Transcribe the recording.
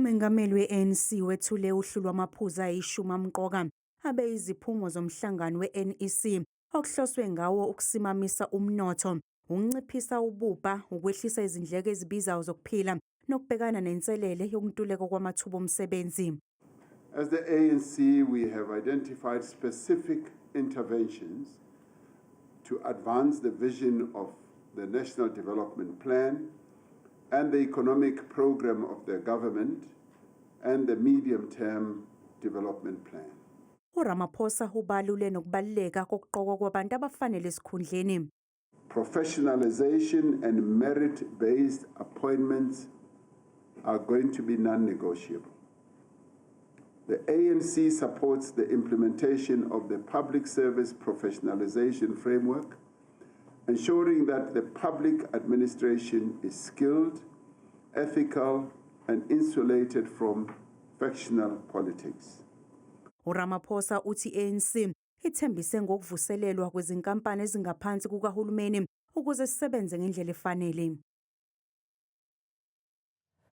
Umengameli we-ANC wethule uhlu lwamaphuzu ayishumi amqoka abe iziphumo zomhlangano we-NEC okuhloswe ngawo ukusimamisa umnotho, ukunciphisa ububha, ukwehlisa izindleko ezibizayo zokuphila nokubhekana nenselele yokuntuleka kwamathuba omsebenzi. As the ANC, we have identified specific interventions to advance the vision of the National Development Plan and the economic program of the government and the medium-term development plan. URamaphosa ubalule nokubaluleka kokuqokwa kwabantu abafanele esikhundleni. Professionalization and merit-based appointments are going to be non-negotiable. The ANC supports the implementation of the Public Service Professionalization Framework, ensuring that the public administration is skilled, ethical, and insulated from factional politics. URamaphosa uthi ANC ithembise ngokuvuselelwa kwezinkampani ezingaphansi kukahulumeni ukuze sisebenze ngendlela efanele.